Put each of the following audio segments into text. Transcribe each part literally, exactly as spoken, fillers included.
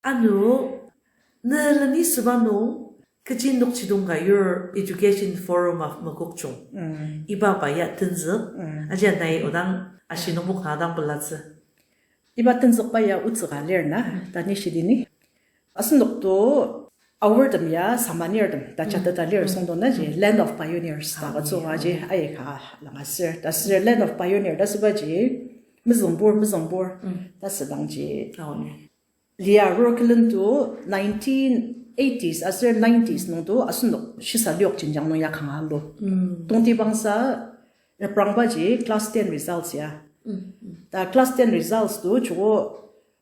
Ano, ne leni süba nung, kechi nokjidong ka yur Education Forum of Mokokchung. Iba pa ya tenzük, aji nai odang ashi nungbo kanga dang pelatsü. Iba tenzükba ya otsü ka lir na, ta ni shidi ni. Asenok to Aortem ya Samanirtem ta jateta lir süngdong na ji Land of Pioneers ta ka tsüka ji aika langa sür. Ta sür Land of Pioneer ta süba ji mezüngbur, mezüngbur ta südang ji. Lia rur külen to nineteen eighties aser nineties nung to asenok shisa liok jenjang nung ya kanga lu. Tongtibangsa reprangba ji class ten results ya. Ta class ten results to joko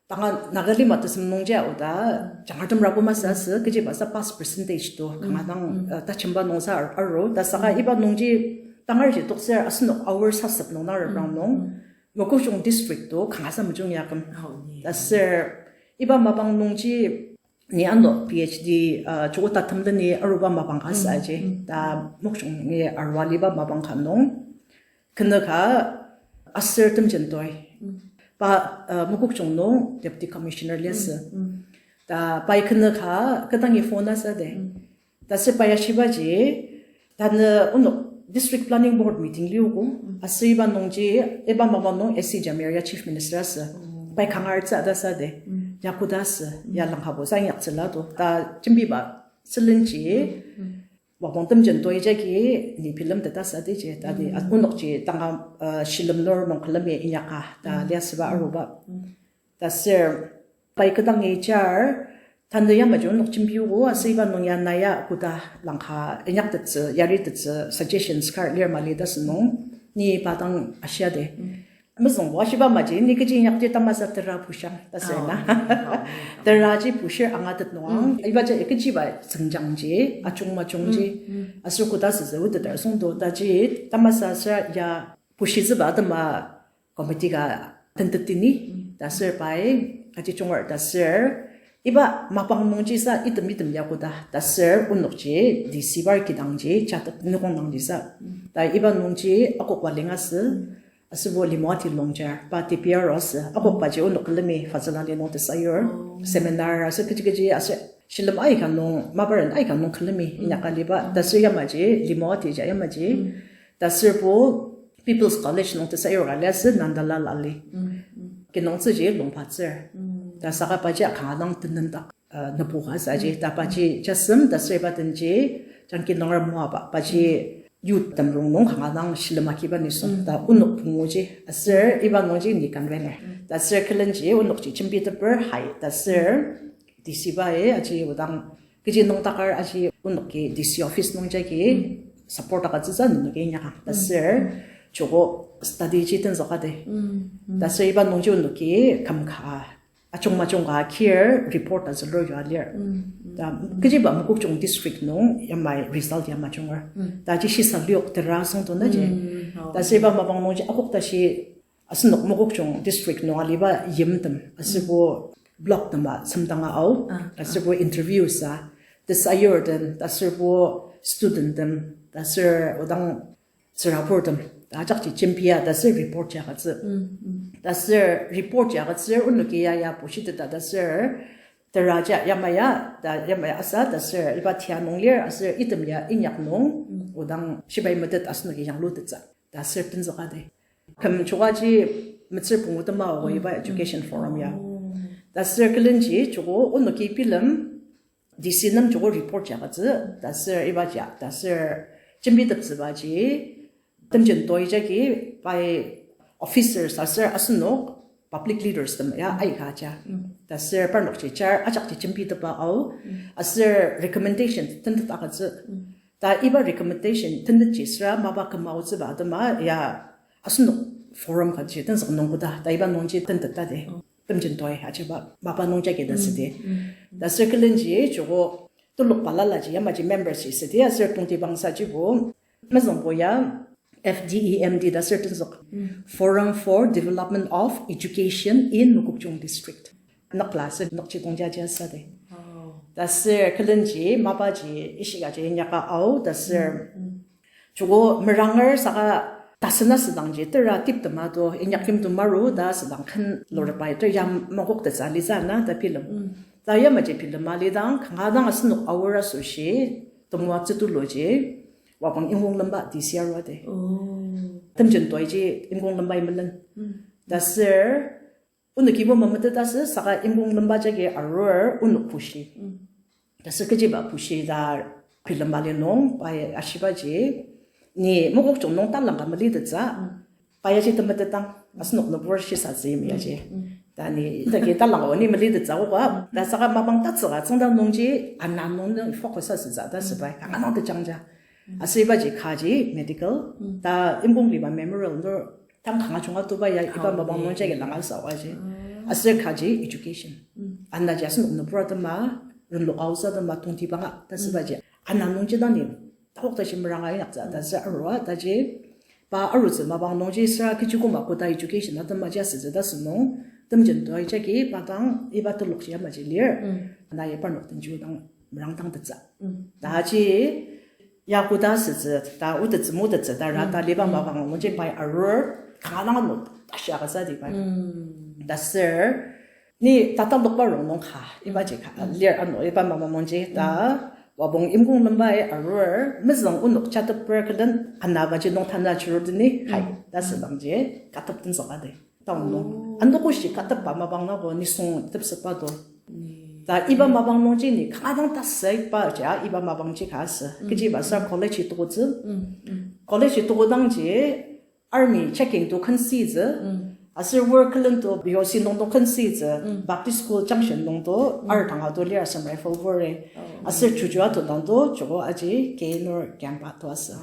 tanga Naga lima tesem nungji oda jangartem rabo masü asü, kechiba sa pass percentage to kanga dang, uh, tachimba nungsa ar-, aru, ta saka iba nungji tangar ji tokser asenok Aor sasep nung dang reprang nung, Mokokchung district to kanga sa mejung ya küm. Ta sür iba mapang nungji ni ano P H D, uh, joko tatem leni aruba mapang ka sa ji. Ta Mokokchung ni arua liba mapang ka nung kenü ka aser Temjentoi. Pa, uh, Mokokchung nung Deputy Commissioner liasü. Ta pai kenü ka kedangi phone asa de. Ta sür pai ashiba ji, tanü onok District Planning Board meeting liogo. Aser iba nungji, iba mapang nung S C Jamir ya Chief Minister asü. Pai kanga artsü ta sa de. Ya koda asü, ya langkabo sa inyaktsüla to. Ta jembiba sülenji, Wapang Temjentoi jagi ni bilemteta sa di ji, ta di, onokji tanga, uh, shilem nor nung külemi inyaka, ta liasüba aruba. Ta sür pai kedangi jar, tanü yamaji onok jembiogo, aser iba nung ya na ya koda langka inyaktettsü, yaritettsü, suggestions kar lir mali ta sünung, ni pa dang ashia de. Mezüngbo ashiba maji, ni kechi inyakji tamasa tera pushang, ta sür na. Tera ji pushir angatet nung, iba ja kechiba tsüngjangji, ajung majungji, aser koda süzü oteter süngdo, ta ji tamasa sür ya pushitsüba atema committee ka tentetini, ta sür pai, aji junger ta sür, iba mapang nungji sa item item ya koda, ta sür onokji D C bar kidangji, jatet nükong nangji sa. Ta iba nungji akokba lingasü, asübo Limoati Longjar, pa T P R asü, akokbaji onok külemi Fazalali nung tesayur, seminar asü kechi kechi asü, shilem aika nung, maparen aika nung külemi inyaka liba, ta sür yamaji, Limoati ja yamaji, ta sürbo People's College nung tesayur ka liasü Nandalal Ali. Kinungtsüji Longpatsür. Ta saka paji akanga dang tenendak, uh, nübu ka saji, ta paji jasem, ta sür iba denji, jangki nungra moaba, paji youth temrong nung kanga dang shilem akiba nisung, ta onok punguji, aser iba nungji ni convener. Ta sür külenji onokji jembiteper hai, ta sür D C bai aji odang kechi nüngdakar aji onoki D C office nung jagi support agütsütsü nenoki inyakang. Ta sür joko study ji tenzüka de. Ta sür iba nungji onoki kümka ajung majung ka kir report azülur yua lir. Ta kechiba Mokokchung district nung yamai result ya majunger. Ta ji shisa liok tera süngdo na ji. Ta sür iba mapang nungji akok tashi asenok Mokokchung district nung aliba yimtem, aserbo block tema semdanga ao, aserbo interview sa, tesayur den, ta aserbo student tem, ta aser odang tsürabur tem, ta ajakji jembia, ta aser report ji agütsü. Ta aser report ji agütsür, onoki ya ya bushiteta, ta aser tera ja yamai ya, ta yamai ya asa, ta aser iba tia nung lir, aser item ya inyak nung, odang shibai metet asenoki yanglutettsü. Ta aser tenzüka de. Küm chokaji metsür pungu tema ogo iba education forum ya. Ta aser külenji joko onoki bilem D C nem joko report ji agütsü, ta aser iba ja, ta aser jembiteptsübaji, Temjentoi jagi pai officers aser asenok public leaders tem ya aika ja. Ta aser parnokji jar ajakji jembitepa ao, aser recommendation tentet agütsü. Ta iba recommendation tentetji süra mapa kümaotsüba atema ya asenok forum kaji tenzük nung koda, ta iba nungji tenteta de. Temjentoi ajiba mapa nung jagi ta südi. Ta aser külenji joko telok balalaji yamaji members ji südi aser tongtibangsajibo mezüngbo ya F D E M D ta aser tenzük, Forum for Development of Education in Mokokchung District. Nükla aser nükjidong jaji asadi. Ta aser külenji mapaji ishikaji inyaka ao, ta aser joko meranger saka tasüna südangji tera tiptema to inyakyimtem maru ta südang ken lorpai ter ya makoktettsü alitsü na ta bilem. Ta yamaji bilema lidang, kanga dang asenok aor asoshi, temoatsü tuluji, Wapang Imkonglemba D C arua de. Temjen toiji Imkonglembai melen. Ta sür, onoki bo mametet asü, saka Imkonglemba jagi arur onok pushi. Ta sür kechiba pushi ta bilema li nung, pai ashibaji, ni Mokokchung nung talang ka melitettsü, pai aji temetetang, asenok nübur shisatsü yim yaji. Ta ni, taki talang ka ni melitettsü koka, ta saka mapang tatsüka, tsüngda nungji, ana nung nung focus asütsü, ta sür pai, kanga nung tejangja. Aser ibaji kaji medical, ta Imkongliba Memorial nung tang kanga junga tuba ya iba mapang nungji agi langa sa waji. Aser kaji education. Anaji asenok nübur atema, renlok aosa atema, tongtibanga, ta sübaji. Ana nungji dang ni, takok tashi meranga inyaktsü, ta sür arua, taji, pa arutsü mapang nungji süra kechi koma koda education atemaji asütsü ta sünung, temjen toi jagi pa dang iba telokji yamaji lir. Ana ya parnok tenji dang merangdang tetsü. Taji, ya koda asütsü, ta otettsü motettsü, ta ra ta liba mapang nungji pai arur, kanga dang ano, tashi agasa di pai. Ta sür, ni tatalokba rongnung ka, ibaji ka, lir ano, iba mapang nungji, ta, Wapang Imkonglembai arur, mezüng onok jateper külen, anabaji nung tana chirur deni, hai, ta sü dangji, katep tenzüka de, taonung. Anogo shi katepba mapang nabo nisung tepsetba do. Ta iba mapang nungji ni kanga dang tasüiba ja iba mapangji ka asü. Kechiba sa college tokotsü. College tokodangji army checking to kensitsü. Aser work külen to B O C nung to kensitsü. Baptist School Junction nung to ar tanga to lir Assam Rifle wore. Aser chuju ato dang to joko aji Keynor camp ato asü.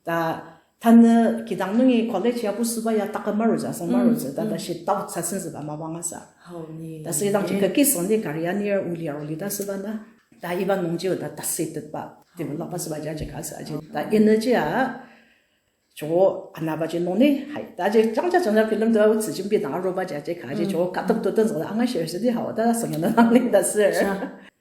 Ta tanü kidang nungi college ya pusüba ya taküm marutsü, asang marutsü, ta tashi tao tsasenzüba mapang asa. Ta sü idangji kaki süngdi kari anir uli aruli ta süba na. Ta iba nungji ta tasitetba develop asüba jaji ka asa aji. Ta energy a joko anabaji nung ni, hai, ta ji jangja jangja film ta otsü jembi dang aruba jaji ka ji joko katep to tenzüka anga share südi hao ta süngyana nang ni ta sür.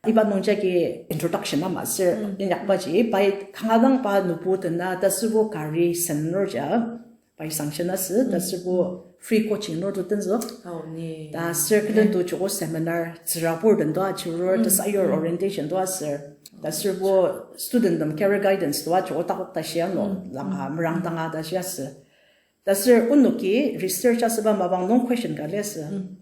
Iba nungjagi introduction ama sür, inyakbaji, pai kanga dang pa nübu tena, ta sübo kari seminar ja, pai sanction asü, ta sübo free coaching nor to tenzük. Ta sür külen to joko seminar, tsürabur den to achirur, ta sayur orientation to asür. Ta sürbo student tem career guidance to a joko takok ta shia no, langa merang danga ta shia sü. Ta sür onoki research asüba mapang nung question ka liasü.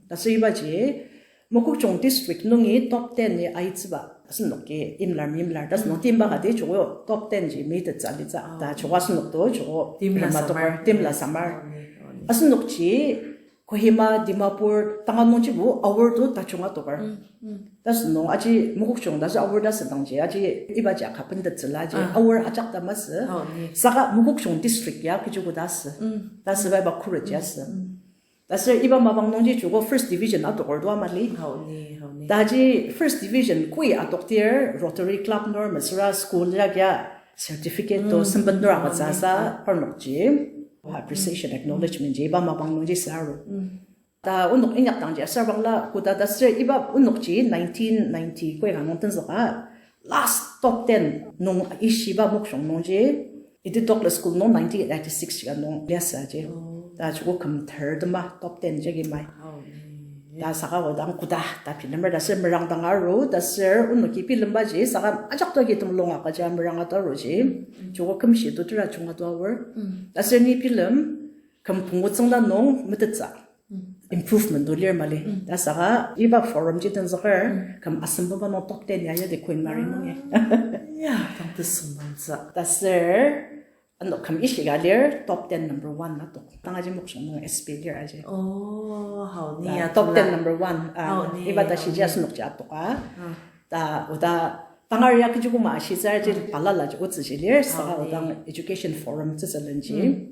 Ta sür ibaji, Mokokchung district nungi top ten ni aitsüba, ta sür noki imlar mimlar, ta sür nung timba kati joko top ten ji mi tetsü alitsü. Ta joko asünok to, joko timla samar. Asünokji, Kohima, Dimapur, tanga nungjibo, aor to tajunga tokar. Ta sür nung aji Mokokchung ta sür aor ta sür dangji, aji ibaji aka bentettsüla ji, aor ajak ta masü. Saka Mokokchung district ya kechi koda sü. Ta sür bai ba khuret ya sü. Ta sür iba mapang nungji joko first division atokar to amali. Ta ji first division kui atoktir Rotary Club nor mesüra school ya kya certificate to sempet nor agütsü sa parnokji appreciation, acknowledgement ji iba mapang nungji sü aru. Ta onok inyak dangji asür bangla koda ta sür iba onokji nineteen ninety koi ka nung tenzüka last top ten nung ishiba Mokokchung nungji Edith Douglas School nung nineteen eighty-six ka nung liasü aji. Ta joko küm third ma top ten jagi mai. Ta saka odang koda ta bilemer ta sür merang dang aru ta sür onoki bilembaji saka ajak to agi temulung akaja merang ata aruji. Joko kümshi to tera junga to aor. Ta sür ni bilem küm pungu tsüngda nung metettsü improvement to lir mali. Ta saka iba forum ji tenzüker küm asembaba nung top ten ya ya de Queen Mary nungi. Ya, tang tesüngdangtsü. Ta sür ano küm ishika lir top ten number one na tok. Tanga ji Mokokchung nung S P lir aji. Top ten number one. Iba ta shiji asenok ji atoka. Ta oda tangar ya kechi koma ashitsü aji balala ji otsü ji lir saka odang education forum tsütsülenji.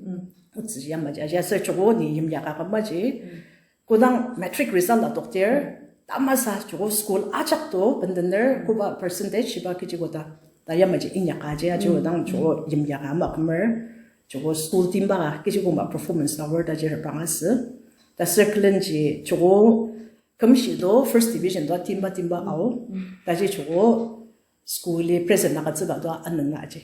Otsü ji yamaji aji aser joko ni yimya ka kamaji. Kodang matric result adoktir, tamasa joko school ajak to bendener koba percentage shiba kechi koda. Ta yamaji inyaka ji aji odang joko yimya ka ama kümer, joko school timba ka kechi koma performance na award aji reprang asü. Ta sür külenji joko kümshi to first division to timba timba ao. Ta ji joko school-i present agütsüba to anüng aji.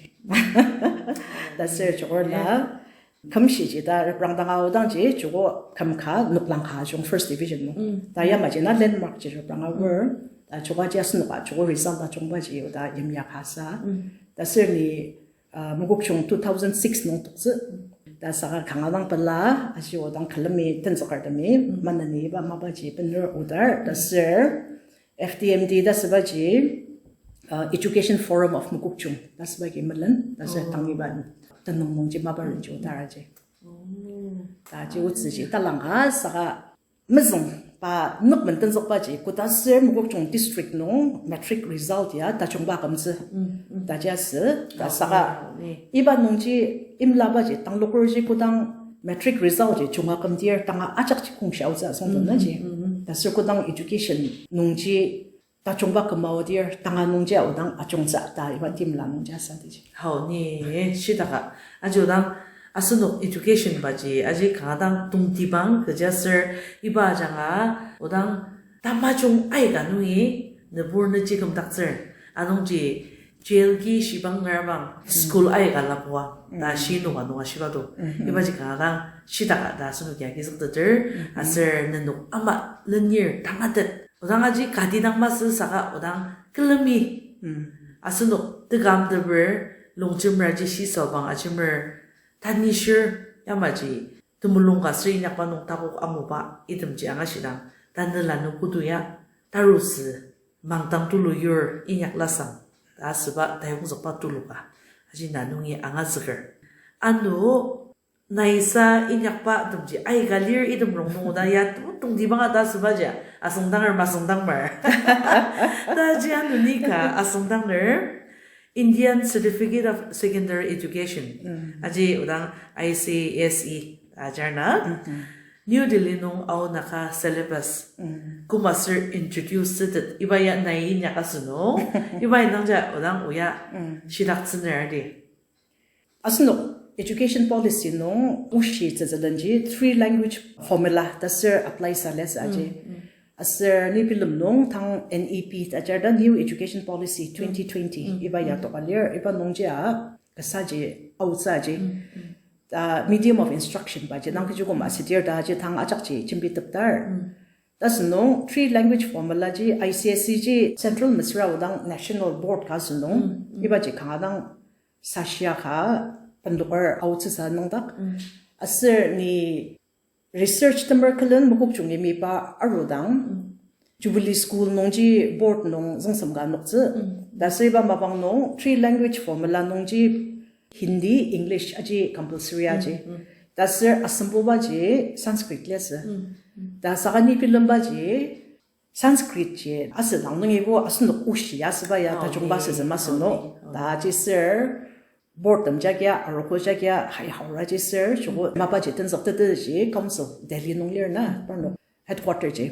Ta sür joko la Kümshiji ta reprang danga odangji joko küm ka noklang ka ajung first division nung. Ta yamaji na landmark ji reprang aor. Ta joko aji asenoka joko result ajungbaji oda yimya ka sa. Ta sür ni, uh, Mokokchung two thousand six nung toktsü. Ta saka kanga dang pela, aji odang külemi tenzükertemi, maneni iba mapaji bener odar, ta sür F T M D ta sübaji, uh, Education Forum of Mokokchung ta sübaji melen, ta sür tang iba tenüng nungji mapa renji odar aji. Ta ji otsüji talangka saka mezüng pa nükmen tenzükbaji, koda sür Mokokchung district nung matric result ya tajungba kümtsü. Ta ji asü, ta saka iba nungji imlabaji, tanglokerji kodang matric result ji junga kümdir tanga ajakji kongshia aotsü asüngdang naji. Ta sür kodang education nungji tajungba küma aodir tanga nungji aodang ajungtsü ta iba timla nungji asatiji. Hao ni, shidaka. Aji odang asenok education baji aji kanga dang tongtibang kechiaser iba ajanga odang tamajung aika nungi nübur nüji kümdaktsür. Anungji jail ki shibang nürbang school aika lapoa ta shi nunga nunga shiba do. Ibaji kanga dang shidaka ta asenok ya kizükteter aser nenok ama lenir tangatet. Odang aji kati dang masü saka odang külemi. Asenok tekam teper longjemer aji shisobang ajemer tanishir yamaji temulung ka sür inyakba nung takok anguba itemji angashidang tanela nung kutu ya tarutsü mangdang tulu yur inyak lasang ta asüba tayongzükba tuluka aji na nungi angazüker. Ano naisa inyakba temji aika lir item rongnung oda ya tongtibang ata asübaji asüngdanger masüngdangmer. Ta aji ano ni ka asüngdanger Indian Certificate of Secondary Education. Aji odang I C S E ajar na. New Delhi nung aonaka syllabus. Koma sür introduce sütet. Iba ya nai inyaka sünung. Iba indangja odang oya shidaktsüner di. Asenok education policy nung oshi tsütsülenji three language formula ta sür apply sa liasü aji. Aser ni bilem nung tang N E P ta ajar ta New Education Policy twenty twenty iba ya toka lir, iba nungjia kasaji aotsü aji. Ta medium of instruction baji nang kechi koma asüdir ta aji tang ajakji jembitepdar. Ta sünung three language formula ji I C S E ji central mesüra odang national board ka sünung, ibaji kanga dang sashia ka pendoker aotsüsa nüngdak. Aser ni research temer külen Mokokchungi miba arudang Jubilee School nungji board nung züngsem ka noktsü. Ta sür iba mapang nung three language formula nungji Hindi, English aji compulsory aji. Ta sür asembubaji Sanskrit liasü. Ta saka ni bilembaji Sanskrit ji asüdang nungibo asenok oshi asüba ya tajungba asütsü masü no. Ta ji sür board tem jagia, arogo jagia, hai haora ji sür joko mapaji tenzüktetezüji council Delhi nung lir na parnok headquarter ji.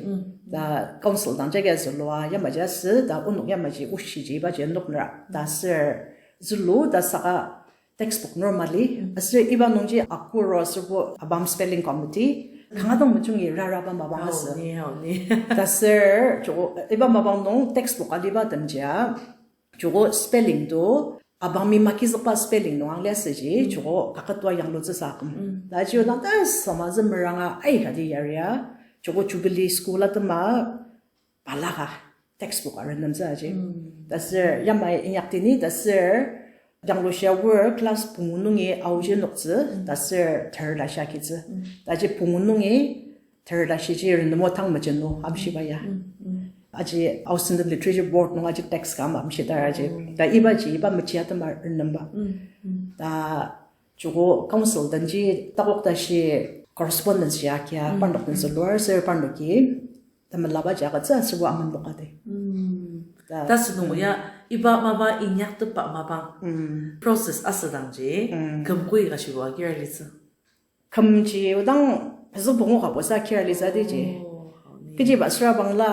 Ta council dang jagia zülua yamaji asü ta onok yamaji oshiji ibaji noknera ta sür zülu ta saka textbook normally. Aser iba nungji akuro aserbo abam spelling committee kanga dang mejungi raraba mapang asü. Ta sür joko iba mapang nung textbook aliba temjia joko spelling to abangmi makizükba spelling nung angliasüji joko kaketwa yanglutsüsa aküm. Ta ji odang ta sama zü meranga aikati yaria joko Jubilee School atema balaka textbook arenemtsü aji. Ta sür yamai inyaktini ta sür yanglushia wor class pungu nungi aoji noktsü ta sür ter ta shia kitsü. Ta ji pungu nungi ter ta shiji renemo tang mejenu amshiba ya. Aji Ao Senden Literature Board nung aji text ka ama amshidar aji. Ta ibaji iba mechi atema renemba. Ta joko council denji takok tashi correspondence ya kia parnok den zülur sür parnoki temelaba ji agütsü aserbo amendoka de. Ta sünung ya iba mapa inyaktepba mapang process asüdangji kümkui ka shibo agira litsü. Kümji odang pezü pungu ka bosa kira lisa diji. Kechiba süra bangla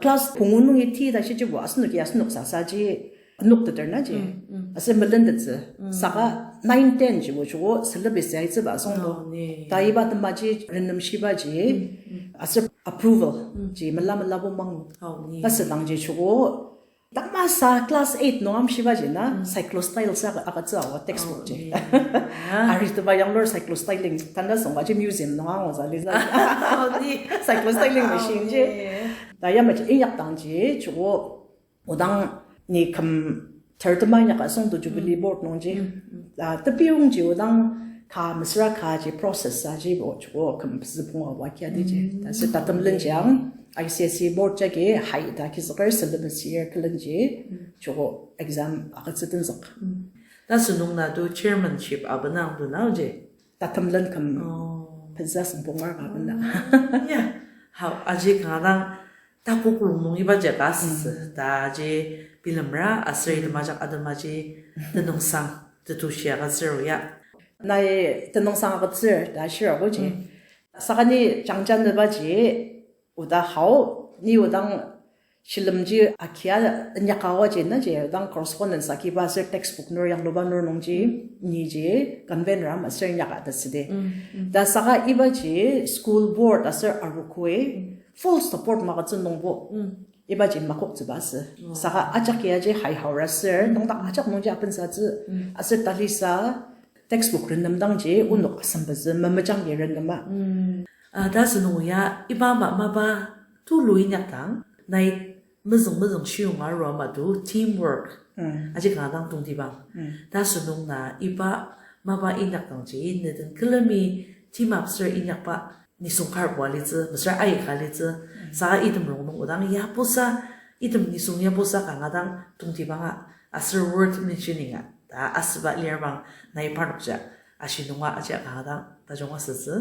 class pungu nungi ti ta shijibo asenoki asenok sasaji nokteter naji. Aser melentettsü. Saka nine ten jibo joko syllabus ya itsüba asüngbo. Ta iba temaji renemshibaji aser approval ji mela melabo mangu. Asüdangji joko Tamasa class eight nung amshibaji na, cyclostyle sa agütsü awa textbook ji. Aritiba yanglur cyclostyling tanda songbaji museum nung angutsü lisa. Cyclostyling machine ji. Ta yamaji inyakdangji, chuko odang ni küm third ma inyaka songto Jubilee Board nungji. Ta tepiyongji odang ka mesüra kaji process aji bo chuko küm pezü punga wa kia diji. Ta sür tatem lenjiang I C S E board jagi hai ta kizüker syllabus year külenji chuko exam agütsü tenzük. Ta sünung na to chairmanship abenang to naoji. Tatem len küm pezü asüngpongar ka bena. Ya, hau, aji kanga dang takokrong nung iba jaka asüsü. Ta aji bilemra aser item ajak atemaji tenüngsang tetushia ka züru ya. Nai tenüngsang agütsür ta shira koji. Saka ni jangja nübaji oda hau, ni odang shilemji akia inyaka awaji naji odang correspondence akiba aser textbook nur yangluba nur nungji, niji convener ama aser inyaka ta südi. Ta saka ibaji school board aser arogoi full support magütsü nungbo ibaji makoktsüba asü. Saka ajak yaji hai haora aser nüngdak ajak nungji apensatsü aser talisa textbook renemdangji onok asembezü memejangji renema. Ah, ta sünung ya iba ama mapa tulu inyakdang, nai mezüng mezüng shiyonga arua ama to teamwork aji kanga dang tongtibang. Ta sünung na iba mapa inyakdangji, ne den külemi team up ser inyakba nisung karbo alitsü, mesüra aika alitsü, saka item rongnung odang yabosa, item nisung yabosa kanga dang tongtibanga, aser word mentioning a ta asüba lir bang, nai parnokja ashi nunga aji kanga dang tajung asütsü.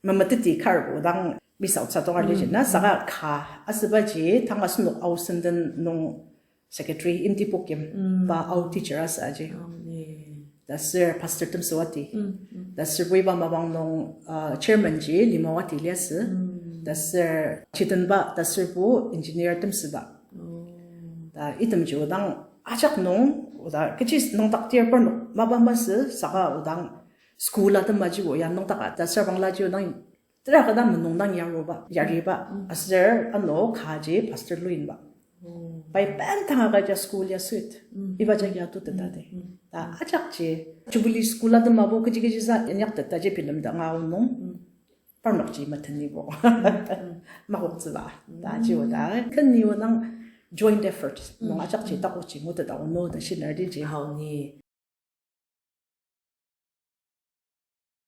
Memeteti karbo dang misautsa tonga liji na saka ka asübaji tanga asenok Ao Senden nung secretary Imti Pokim, pa Ao teacher asü aji. Ta sür Pastor Temsüwati. Ta sür iba mapang nung, uh, chairman ji Limawati liasü. Ta sür Chidenba, ta sür bo engineer Temsüba. Ta itemji odang ajak nung, oda kechi nüngdaktir parnok mapa masü saka odang school atemajibo ya nüngdaka ta sür banglaji odang tera kata menung dang yaruba, yariba, aser ano kaji Pastor Luinba. Pai pen tanga kaja school ya suit. Iba jagi atuteta de. Ta ajakji Jubilee School atemabo kechi kechisa inyaktetaji bilemdang aonung parnokji metenibo makoktsüba. Ta ji oda keni odang joint effort nung ajakji takoji nguteta ono ta shinertiji. Hau ni.